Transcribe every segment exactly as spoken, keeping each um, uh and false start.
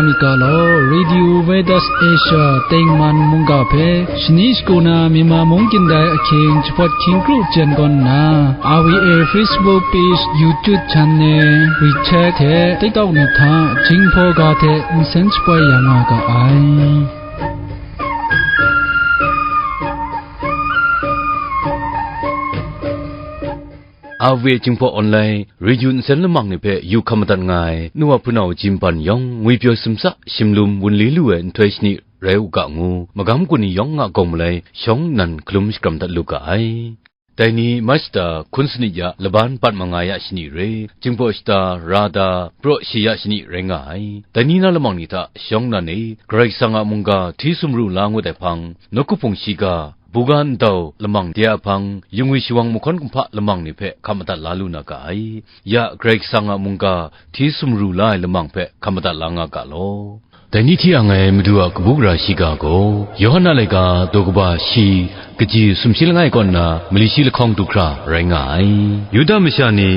Ga law, Radio Veritas Asia tengman mungga hpe shani shagu na Myanmar mung kyin dai ahkying jahpawt hkying kru jen gawn nna, R V A Facebook page, YouTube channel, WeChat hte TikTok ni hta Jinghpaw ga hte nsen shapoi ya nga ga ai. R V A Jinghpaw Online Radio nsen lamang ni hpe yu hkam madat nga ai, nu wa hpunau Jim Ban yawng, ngwipyaw simsa, shimlum wunli lu ai nhtoi shani rai u ga ngu, magam kun ni yawng a gawng malai shawng nnan hkalum shakram dat lu ga ai. Dai ni Machta hkun sanit ya laban pat manga ya shani re, Jinghpaw shata ra da praw shi ya shani rai nga ai. Dai ni na lamang ni hta shawng nnan e, Karai Kasang a mungga hti sumru la ngut ai hpang, nawku hpung shiga, buga ndau lamang de a hpang, yingwi shawang mahkawn kumhpa lamang ni hpe hkam madat la lu na ga ai. Ya Karai Kasang a mungga hti sumru la ai lamang hpe hkam madat la nga ga law. Dai ni hti ang ai Madu a kabu gara shiga gaw, Yawhan a laika daw kaba shi, kaji sumshi langai kaw nna mali shi lahkawng du hkra rai nga ai. Yuda masha ni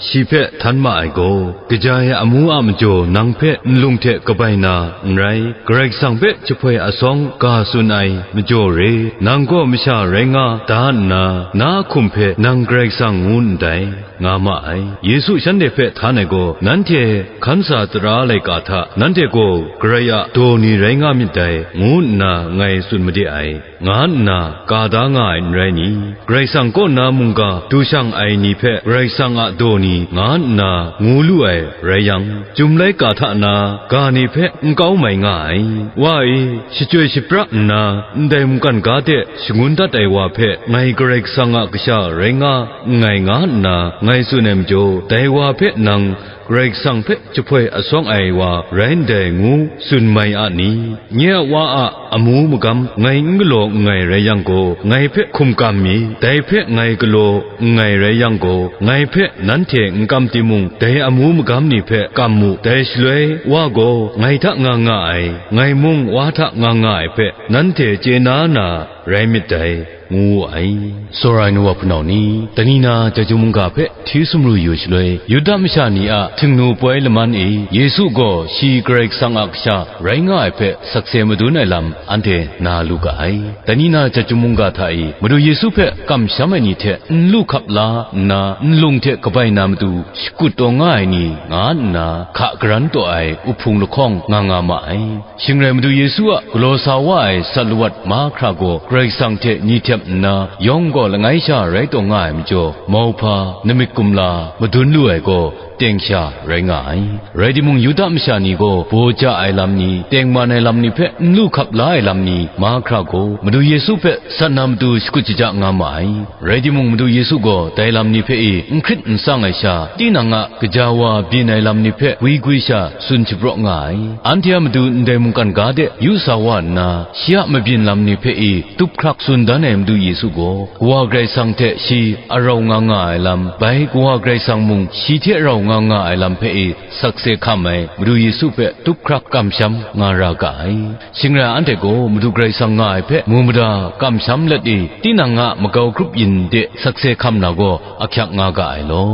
shi hpe htan ma ai gaw, kaja ai amu a majaw nang hpe nlung hte kabai na n rai, Karai Kasang hpe jahpoi asawng ga tsun ai majaw re, nang gaw masha rai nga da nna, na hkum hpe nang Karai Kasang ngu ndai, nga ma ai. Yesu shanhte hpe htan ai gaw, nanhte hkan sa tara laika hta, nanhte gaw Karai a daw ni rai nga myit dai, ngu nna ngai tsun made ai. Nga nna ka da nga ai n rai ni? Karai Kasang kaw na mungga du shang ai ni hpe Karai Kasang a daw ni nga nna ngu lu ai rai yang, chyum laika hta na ga ni hpe n kau mai nga ai. Wa e, shachyoi shapra nna ndai mungkan ga de shangun dat ai wa hpe ngai Karai Kasang a kasha rai nga nngai nga nna ngai tsun ai majaw, dai wa hpe nang Karai Kasang hpe jahpoi asawng ai wa rai ndai ngu tsun mai a ni? Nye a wa a amu magam ngai n galaw nngai rai yang gaw, ngai hpe hkum kam mi, dai hpe ngai galaw nngai rai yang gaw, ngai hpe nanhte n kam timung, dai amu magam ni hpe kam mu, dai shaloi wa gaw ngai hta nga nga ai, ngai mung wa hta nga nga ai hpe nanhte chye na na rai myit dai. ngu wu ai. Tsawra ai nu wa hpunau ni, dai ni na Chyeju mungga hpe hti sumru yu shaloi, Yuda masha ni a htingnu poi laman e, Yesu gaw shi Karai Kasang a Kasha rai nga ai hpe sakse madun ai lam anhte na lu ga ai. Dai ni na Chyeju mungga hta e, Madu Yesu hpe kamsham ai ni hte n lu hkap la nna, nlung hte kabai na matu shakut taw nga ai ni, nga nna hka garan taw ai uhpung lahkawng nga nga ma ai. Shing rai Madu Yesu a galaw sa wa ai sat lawat mahkra gaw Karai Kasang hte ni htep nna, yawng gaw langai sha rai taw nga ai majaw, mauhpa, namik kumla, madun lu ai gaw, teng sha rai nga ai. Rai timung, Yuda masha ni gaw baw ja ai lam ni, tengman ai lam ni hpe n lu hkap la ai lam ni, mahkra gaw Madu Yesu hpe sat na matu shakut shaja nga ma ai. Rai timung, Madu Yesu gaw dai lam ni hpe e n hkrit n tsang ai sha, tinang a gaja wa byin ai lam ni hpe gwi gwi sha tsun shapraw nga ai. Anhte a matu ndai mungkan ga de yu sa wa nna, shi a mabyin lam ni hpe e tup hkrak tsun dan ai Madu Yesu gaw, Kawa Karai Kasang hte shi a rau nga nga ai lam, bai Kawa Karai Kasang mung shi hte rau nga nga ai lam hpe e sakse hkam ai Madu Yesu hpe tup hkrak kamsham nga ra ga ai. Shing rai anhte gaw Madu Karai Kasang nga ai hpe mu mada kamsham let i, tinang a makau grup yin de sakse hkam na gaw ahkyak nga ga ai law.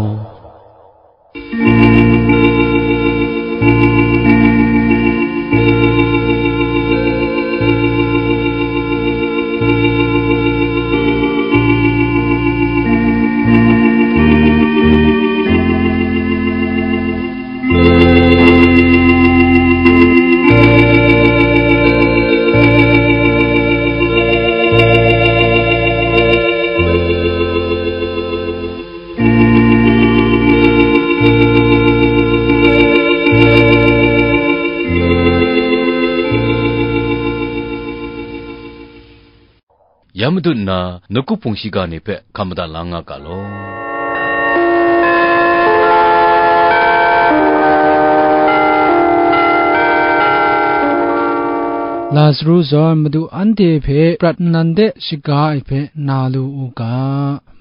Ya matut nna, nawku hpung shiga ni hpe hkam madat la nga ga law. Lazaru zawn Madu anhte hpe prat nnan de shaga ai hpe na lu u ga.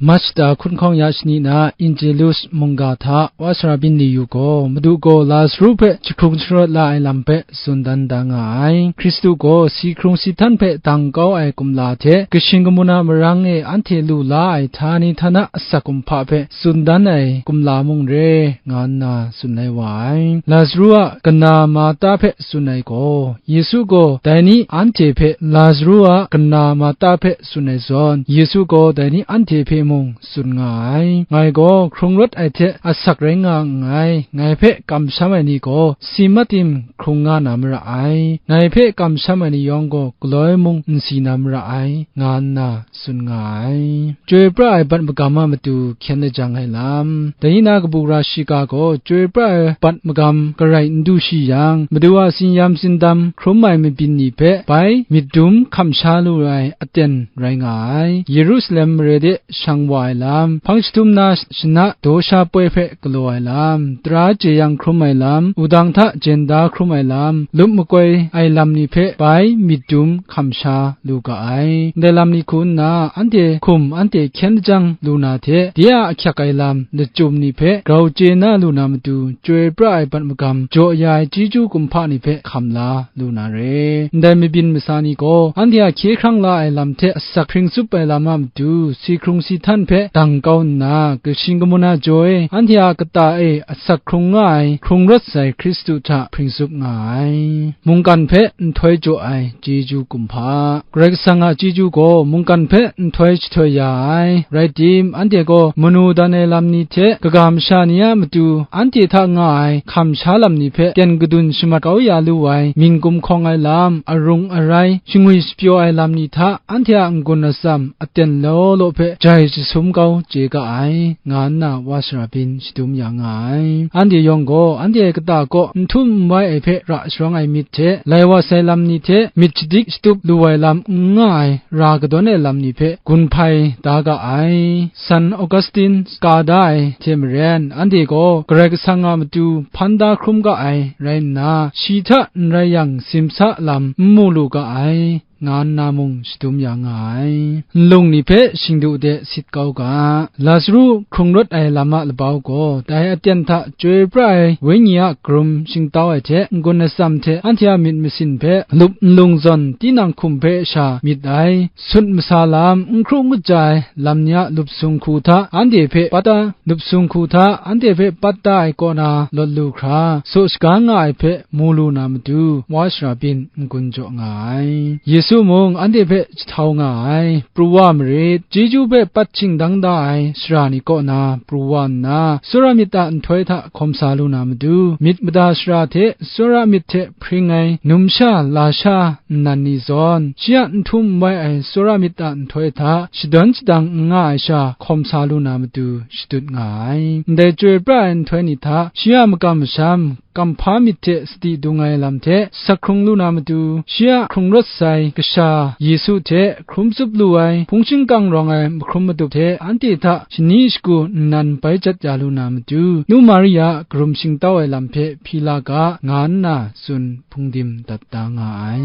Machta hkun hkawng ya shani na Angelus mungga hta wa sara byin ni yu gaw, Madu gaw Lazaru hpe jahkrung sharawt la ai lam hpe tsun dan da nga ai. Hkristu gaw si hkrung si htan hpe dang kau ai kumla hte, kashin kamu na marang e anhte lu la ai htani htana asak kumhpa hpe tsun dan ai kumla mung re, nga nna tsun ai wa ai. Lazaru a kana Marta hpe tsun ai gaw, Yesu gaw dai ni anhte hpe, Lazaru a kana Marta hpe tsun ai zawn, Yesu gaw dai ni anhte hpe mung tsun nga ai. Ngai gaw hkrung rawt ai hte asak rai nga nngai, ngai hpe kamsham ai ni gaw si mat tim hkrung nga na mara ai, ngai hpe kamsham ai ni yawng gaw galoi mung n si na mara ai, nga nna tsun nga ai. Chyoi pra ai bat magam a matu hkyen lajang ai lam. Dai ni na kabu gara shiga gaw chyoi pra ai bat magam garai n du shi yang, Madu a tsin-yam tsindam hkrum ai mabyin ni hpe bai myit dum hkam sha lu ai aten rai nga ai. Yerusalem mare de shang wa ai lam, hpang jahtum na shana daw sha poi hpe galaw ai lam, tara jeyang hkrum ai lam, wudang hta jen da hkrum ai lam, lup makoi ai lam ni hpe bai myit dum hkam sha lu ga ai. Ndai lam ni hku nna, anhte hkum anhte hkyen lajang lu na hte, de a ahkyak ai lam lachyum ni hpe grau chye na lu na matu, chyoi pra ai bat magam jaw ya ai chyeju kumhpa ni hpe hkam la lu na re. Ndai mabyin masa ni gaw, anhte a hkye hkrang la ai lam hte asak hpring tsup ai lam a matu, si hkrung si htan hpe dang kau nna, kashin kamu na jaw e, anhte a kata e asak hkrung nga ai, hkrung rawt sai Hkristu hta hpring tsup nga ai. Mungkan hpe nhtoi jaw ai chyeju kumhpa. Karai Kasang a chyeju gaw mungkan hpe nhtoi jahtoi ya ai, rai tim, anhte gaw manu dan ai lam ni hte kaga masha ni a matu anhte hta nga ai hkam sha lam ni hpe ten kadun shamat kau ya lu ai, mying gumhkawng ai lam, arung arai, shangwi shapyaw ai lam ni hta anhte a n-gun atsam aten law law hpe jai jasum kau chye ga ai, nga nna wa sara byin shadum ya nga ai. Anhte yawng gaw anhte kata kaw n htum n wai ai hpe ra sharawng ai myit hte, lai wa sai lam ni hte myit shadik shatup lu ai lam n nga ai, ra kadawn ai lam ni hpe gun hpai da ga ai. San Augustin ka da ai hte maren, anhte gaw Karai Kasang a matu hpan da hkrum ga ai rai nna, shi hta n rai yang, simsa lam n mu lu ga ai, nga nna mung shadum ya nga ai. Nlung ni hpe shingdu de sit kau ga. Lazaru hkrung rawt ai lam a labau gaw, dai aten hta chyoi pra ai Wenyi a karum shingtau ai hte, n-gun atsam hte anhte a myit masin hpe lup nlung zawn tinang hkum hpe sha myit ai, sut masa lam, n hkru n kaja ai lam ni a lup sung hku hta anhte hpe pat da, lup sung hku hta anhte hpe pat da ai kaw na lawt lu hkra, saw shaga nga ai hpe mu lu na matu, wa sara byin n-gun jaw nga ai. Yesu mung anhte hpe jahtau nga ai, pru wa marit, chyeju hpe pat shingdang da ai sara ni kaw na pru wa nna, tsawra myit a nhtoi hta hkawm sa lu na matu, myit mada sara hte tsawra myit hte hpring ai numsha lasha nnan ni zawn, shi a n htum n wai ai tsawra myit a nhtoi hta shadawn shadang n nga ai sha hkawm sa lu na matu, shadut nga ai. Ndai chyoi pra ai nhtoi ni hta shi a makam masham, kamhpa myit hte sadi dung ai lam hte sak hkrung lu na matu, shi a hkrung rawt sai Kasha Yesu hte hkrum tsup lu ai hpung shingkang rawng ai mahkrum madup hte anhte hta shani shagu nnan bai jat ya lu na matu, Nu Maria karum shingtau ai lam hpe hpyi la ga, nga nna tsun hpung dim dat da nga ai.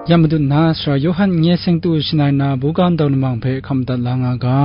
Ya madat na, Sara Yawhan n-, nye seng tu shangai na, buga ndau lamang hpe hkam dat la nga ga.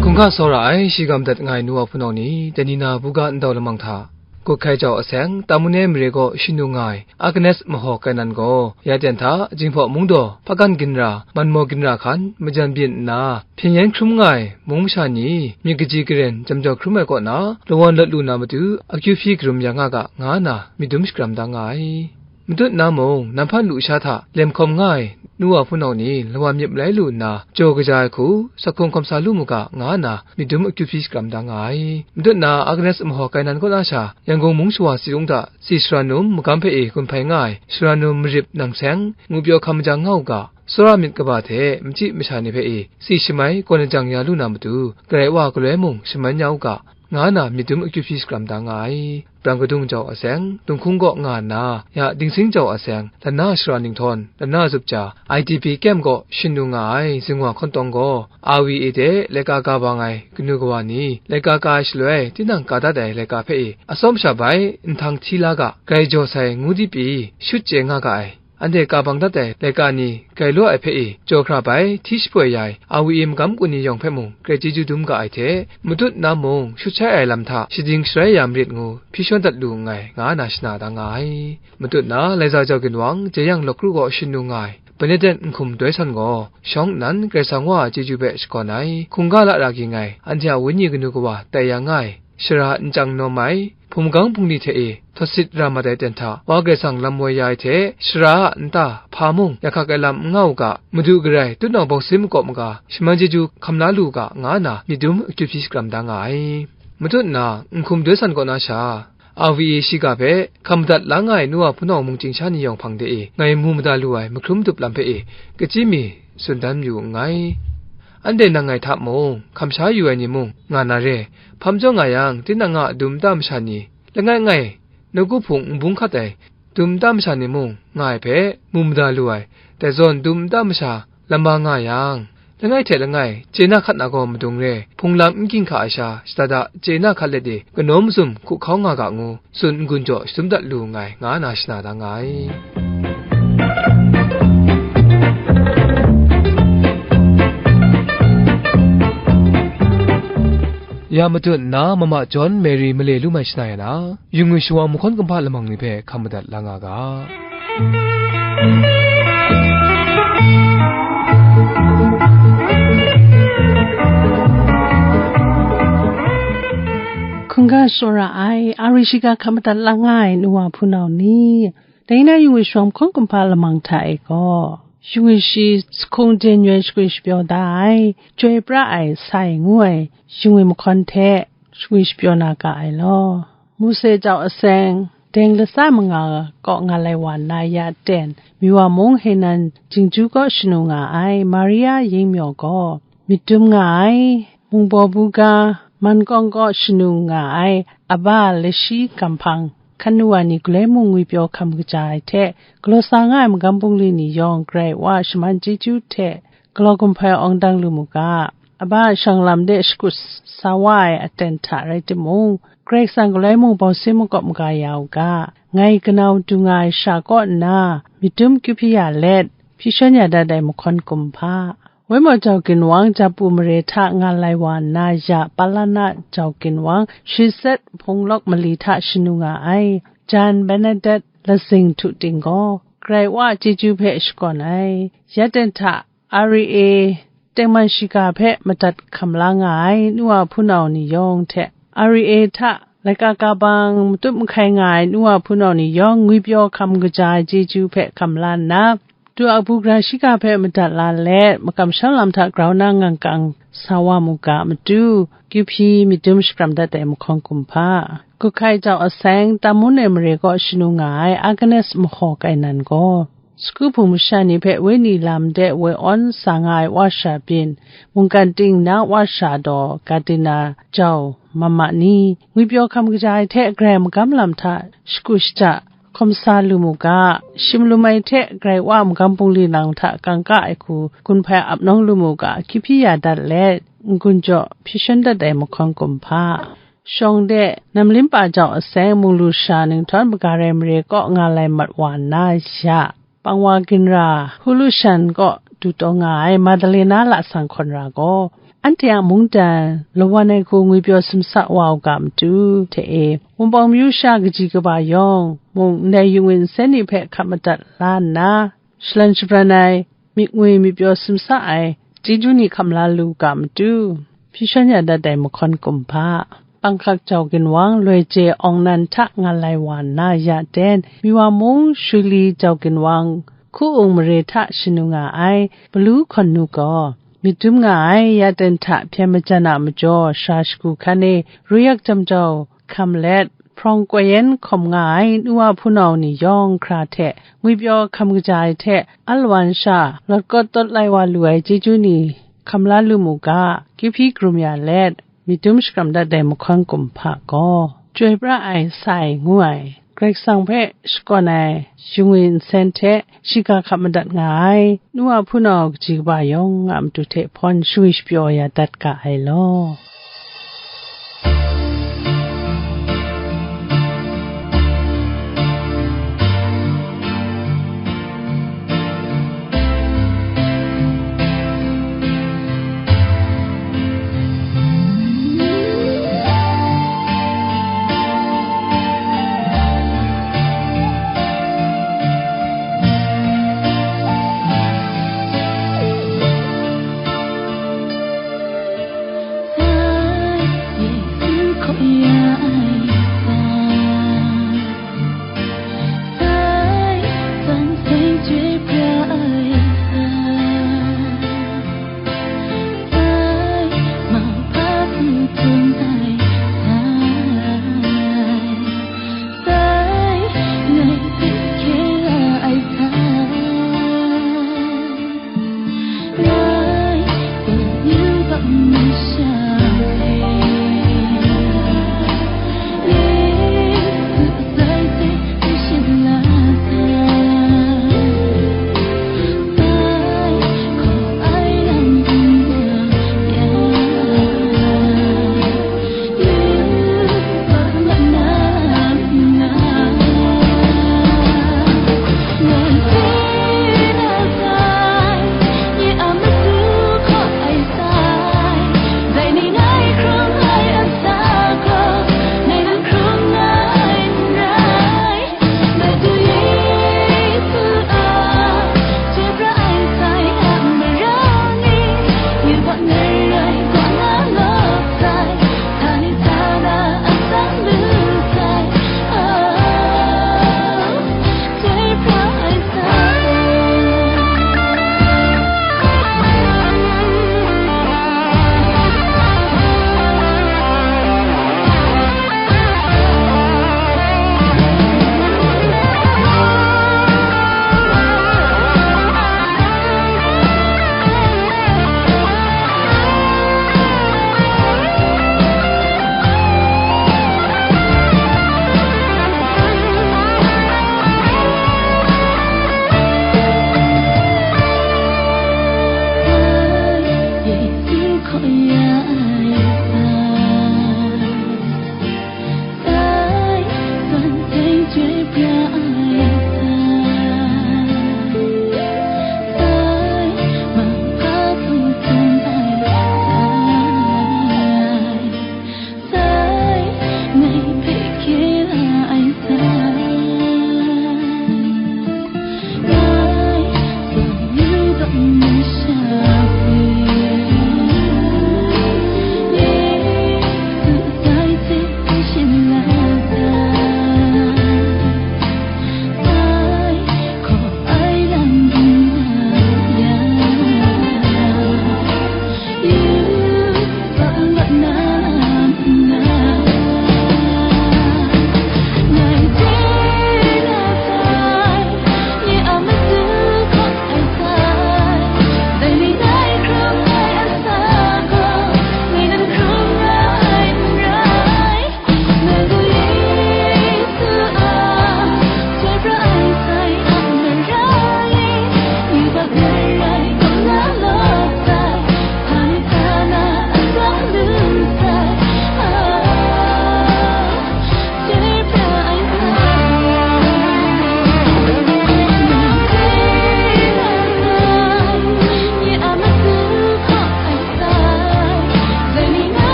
Hkungga tsawra ai, shi ga madat nga ai nu wa hpunau ni, dai ni na buga ndau lamang hta, Kut hkai jau aseng, Tamune mare kaw shanu nga ai Agnes mahaw Kainan gaw, ya ten hta, Jinghpaw mungdaw, Hpagan ginra, Manmaw ginra hkan, majan byin nna, hpyen yen hkrum nga ai mung masha ni, myit kaji karen jam jau hkrum ai kaw na, lawan lawt lu na matu, akyu hpyi karum ya nga ga, nga na, myit dum shakram da nga ai. Matut na mung, nanghpan lusha hta lem hkawm nga ai nu wa hpunau ni lawan myit malai lu nna, jaw kaja ai hku, sak hkrung hkawm sa lu mu ga, nga nna, myit dum akyu hpyi shakram da nga ai. Matut na Agnes mahaw Kainan kaw na sha, Yangon mung shawa tsi lung hta, tsi sara num magam hpe e gun hpai nga ai sara num marip nang seng, ngupyaw hkam majang nga u ga, tsawra myit kaba hte machyi masha ni hpe e tsi shamai gawn lajang ya lu na matu, Karai Wa galoi mung shaman ya u ga, nga na myit dum akyu hpyi shakram da nga ai. Brang kadung jau aseng, Lunghkung kaw nga nna, ya Dingsing jau aseng, lana shara ninghtawng, lana zup ja, I D P camp kaw shin lu nga ai Zingwa Hkawn Tawng gaw, R V A de laika ka bang ai kanu kawa ni, laika ka ai shaloi, tinang ka dat ai laika hpe i, atsawm sha bai, nhtang hti la ga, grai jaw sai ngu di pyi, shut chye nga ga ai. Anhte ka bang dat ai laika ni grai law ai hpe i, jaw hkra bai, hti shapoi ya ai, R V A magam kun ni yawng hpe mung, grai chyeju dum ga ai hte, matut na mung, shut shai ai lam hta, shading sharai ya marit ngu, hpyi shawn dat lu nngai, nga na shana da nga ai. Matut na, Laiza Jau Ginwang, Jeyang Lawk Kru kaw shin lu nga ai, Benedict Nhkum Doi San gaw, shawng nnan Karai Kasang Wa a chyeju hpe shakawn ai, hkungga la ra ging ai, anhte a wenyi kanu kawa tai ya nga ai, shara nchyang nawm ai, hpung magang bungli hte e, htawt sit ra mat ai ten hta, Wa Karai Kasang lam woi ya ai hte, shara a nta hpa mung, ya hkak ai lam n nga u ga, Madu garai, tutnawng bawng sin makawp maga, shaman chyeju hkam la lu u ga, nga na, myit dum akyu hpyi shakram da nga ai. Matut nna, Nhkum Doi San kaw na sha, R V A shiga hpe hkam madat la nga ai nu wa hpunau mungchying sha ni yawng hpang de e, ngai mu mada lu ai mahkrum dup lam hpe e, kachyi mi tsun dan yu nngai. Anhte nang ngai hta mung, hkam sha yu ai ni mung nga na re, hpa majaw nga yang, tinang a dum nta masha ni, langai ngai, nawku hpung n bung hkat ai, dum nta masha ni mung nga ai hpe, mu mada lu ai, dai zawn dum nta masha, lama nga yang, langai hte langai, chye na hkat na gaw madung re, hpung lam n ging hka ai sha, shada da chye na hkat let e, kanawn mazum hku hkau nga ga ngu, tsun n-gun jaw shadum dat lu nngai, nga na shana da nga ai. Ya matut nna, Mama John Mary male lu mai shana ya na, yu ngwi shawa mahkawn kumhpa lamang ni hpe hkam madat la nga ga. Hkungga tsawra ai, a ri shiga hkam madat la nga ai nu wa hpunau ni, dai na yu ngwi shawa mahkawn kumhpa lamang hta e gaw, yu ngwi shi sahkung jen yoi shagwi shapyaw da ai, Chyoi Pra Ai Sai ngu ai yu ngwi mahkawn hte shagwi shapyaw na ga ai law. Mose jau aseng, deng lasa manga kaw nga lai wa nna ya ten, Miwa mung Henan Jingju kaw shanu nga ai Maria Yingmyaw gaw, myit dum nga ai, mungbaw buga, man kawng kaw shanu nga ai, aba lashi kamhpang, hkan nu wa ni galoi mung ngwipyaw hkam kaja ai hte, galaw sa nga ai magam bungli ni yawng Karai Wa a shaman chyeju hte, galaw gumhpai awng dang lu mu ga, aba a shang lam de shakut sa wa ai aten hta rai timung, Karai Kasang galoi mung bawsin makawp maga ya u ga, ngai kanau du nga ai sha kaw nna, myit dum kyu hpyi ya let, hpyi shawn ya dat ai mahkawn kumhpa. Waimaw jau ginwang Japu mare hta nga lai wa nna ya Palana jau ginwang shi set hpung lawk mali hta shanu nga ai, Jan Benedet lazing htu ting gaw, Karai Wa a chyeju hpe shakawn ai. Ya ten hta, R E A tengman shiga hpe madat hkam la nga ai nu wa hpunau ni yawng hte, R E A hta laika ka bang matut mahkai nga ai nu wa hpunau ni yawng ngwipyaw hkam kaja ai chyeju hpe hkam la nna, du a bugra shiga hpe madat la let, makam sha lam hta grau na ngang kang sa wa mu ga matu, kyu hpyi myit dum shakram dat ai mahkawn kumhpa. Guhkai jau aseng, Tamun ai mare kaw shanu nga ai Agnes Mahaw Kainan gaw, Sagu hpung masha ni hpe wenyi lam de woi awn sa nga ai wa sha byin, mungkan ting na wa sha daw, Gardiner jau mama ni, ngwipyaw hkam kaja ai hte grai magam lam hta shagu shaja hkawm sa lu mu ga, shim lum ai hte Karai Wa a magam bungli nang hta kangka ai hku gun hpai ap nawng lu mu ga, kyu hpyi ya dat let, n-gun jaw hpyi shawn dat ai mahkawn kumhpa. Shawng de, Namlimpa jau aseng munglu sha ninghtawng Bagarai mare kaw nga lai mat wa nna ya, Pangwa ginra, Hulu shan kaw du taw nga ai Madalena lasang hkawn ra gaw, anhte a mungdan lawan ai hku ngwipyaw simsa wa u ga matu hte e, Wunpawng myu sha kaji kaba yawng mung ndai yu ngwi nsen ni hpe hkap madat la nna, shalan shabran ai, myit ngwi myit pyaw simsa ai, chyeju ni hkam la lu ga matu, hpyi shawn ya dat ai mahkawn kumhpa, panghkak jau ginwang loi je awng nan hta nga lai wa nna ya ten, Miwa mung Shuli jau ginwang hku-ung mare hta shanu nga ai, Palu hkawn nu gaw, myit dum nga ai, ya ten hta hpyen majan a majaw, sara shagu hkan e, ruyak jam jau hkam let, hprawng koi yen hkawm nga ai nu wa hpunau ni yawng hkra hte, ngwipyaw hkam kaja ai hte, alawan sha lawt kawt tawt lai wa lu ai chyeju ni hkam la lu mu ga, kyu hpyi karum ya let, myit dum shakram dat ai mahkawn kumhpa gaw, Chyoi pra ai sai ngu ai, Karai Kasang hpe shakawn ai shingwi nsen hte shiga hkap madat nga ai, nu a hpunau kaji kaba yawng a matu hte hpawn shingwi shapyaw ya dat ga ai law.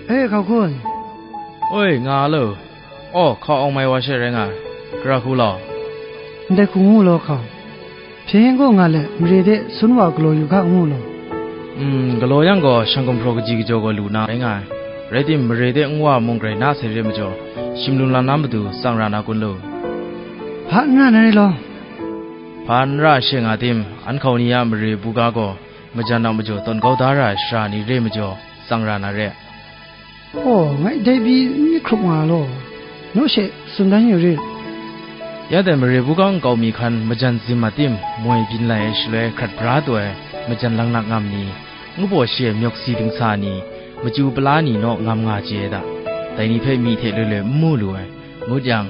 E, hkau hkun. Oi, nga a lo. Aw, hkau awng mai wa she rai nga ai. Gara hku law. Ndai hku ngu law, hkau. Hpyen yen kaw nga let, mare de sun wa galaw yu ga, ngu law. N, galaw yang gaw, shang gumhpraw kaji kajaw gaw lu na rai nga ai. Rai tim, mare de nwa mung grai na sai re majaw, shim lum lam na matu tsang ra na kun lu? Hpa n ra na re law. Hpa n ra she nga tim, an hkau ni a mare buga gaw, majan a majaw tawn kau da ra ai shara ni re majaw, tsang ra na re. Oh, ngai dai pyi n myit hkrup nga law, naw she tsun dan yu rit. Ya dai mare buga nkau mi hkan majan zim a tim moi byin lai ai shaloi hkrat bra taw ai majan langnak ngam ni, ngu baw shi ai myawk si dingsa ni, machyu pala ni naw ngam nga chye ai da. Dai ni hpe myi hte loi loi n mu lu ai, ngut yang,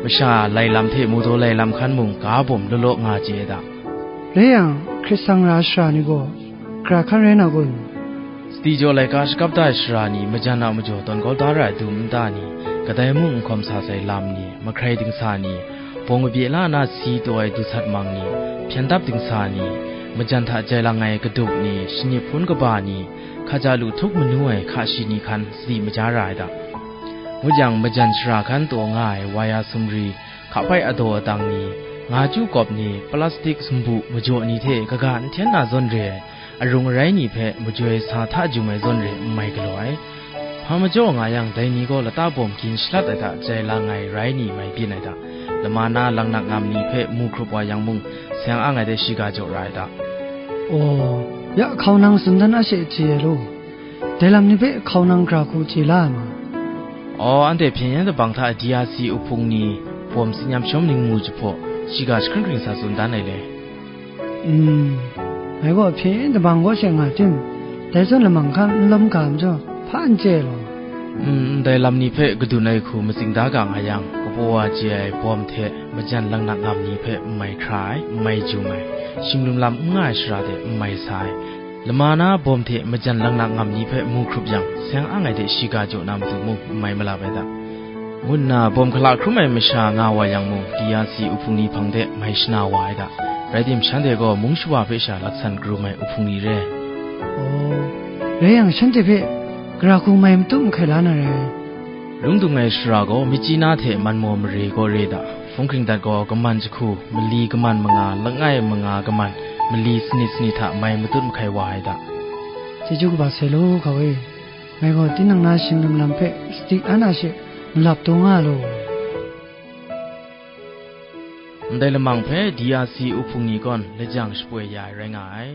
masha lai lam hte mawdaw lai lam hkan mung ga bawm law law nga chye ai da. Rai yang, hkrit sang ra ai shara ni gaw, gara hkan rai na kun? Sadi jaw laika shakap da ai shara ni majan a majaw tawn kau da ra ai dum nta ni, kadai mung n hkawm sa sai lam ni, mahkrai dingsa ni, bawng kabye la na si taw ai dusat mang ni, hpyen dap dingsa ni, majan hta jai lang ai kaduk ni, shanip hpun kaba ni, hkaja lu htup manu ai hka shi ni hkan sadi maja ra ai da. Ngut yang, majan shara hkan taw nga ai waya sumri, hka bai adaw adang ni, nga chyu kawp ni, plastik sumbu majaw ni hte kaga n hten na zawn re ai, arung arai ni hpe majoi sa hta jum ai zawn re n mai galaw ai. Hpa majaw nga yang, dai ni gaw lata bawm gin shalat ai hta jai lang ai rai ni mai byin ai da. Lama na langnak ngam ni hpe mu hkrup wa yang mung, seng ang ai de shiga jaw ra ai da. Aw, ya hkau nang tsun dan a she chye ai law. Dai lam ni hpe hkau nang gara hku chye la ai ma? Aw, anhte hpyen yen dabang hta D R C uhpung ni bawm tsin yam shawm ningmu jahpaw, shiga jahkring hkring sa tsun dan ai le. N, ngai gaw hpyen yen dabang kaw she nga tim, dai zawn lamang hkan n lawm ga majaw, hpa n chye ai law. N, ndai lam ni hpe kadun ai hku matsing da ga nga yang, kabaw wa chye ai bawm hte majan langnak ngam ni hpe n mai hkra ai, n mai jum ai, shim lum lam n nga ai shara de n mai sa ai, lama na bawm hte majan langnak ngam ni hpe mu hkrup yang, seng ang ai de shiga jaw na matu mung n mai malap ai da, ngu nna bawm hkala hkrum ai masha nga wa yang mung, D R C uhpung ni hpang de mai shana wa ai da. Rai tim, shanhte gaw mung shawa hpe sha laksan karum ai uhpung ni re. Aw, rai yang, shanhte hpe gara hku mai matut mahkai la na re. Lung dung ai shara gaw, Myitkyina hte Manmaw mare kaw re da. Hpung hkring dat gaw, kaman jahku, mali kaman manga, langai manga kaman, mali sanit sanit hta mai matut mahkai wa ai da. Chyeju kaba sai law, hkau e. Ngai gaw tinang na shing lum lam hpe sadi an a she malap taw nga law. Ndai lamang hpe D R C uhpung ni gawn lajang shapoi ya ai rai nga ai.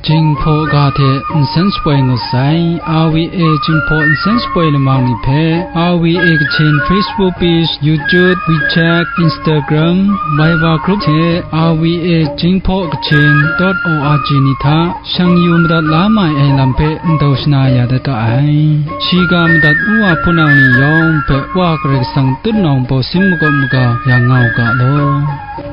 Jinghpaw ga hte nsen shapoi ngut sai, R V A Jinghpaw nsen shapoi lamang ni hpe, R V A Kachin Facebook page, YouTube, WeChat, Instagram, Viber group hte R V A Jinghpaw Kachin dot O R G ni hta shang yu madat la mai ai lam hpe ndau shana ya dat ga ai. Shiga madat u wa hpunau ni yawng hpe Wa Karai Kasang tutnawng baw sin makawp maga ya nga u ga law.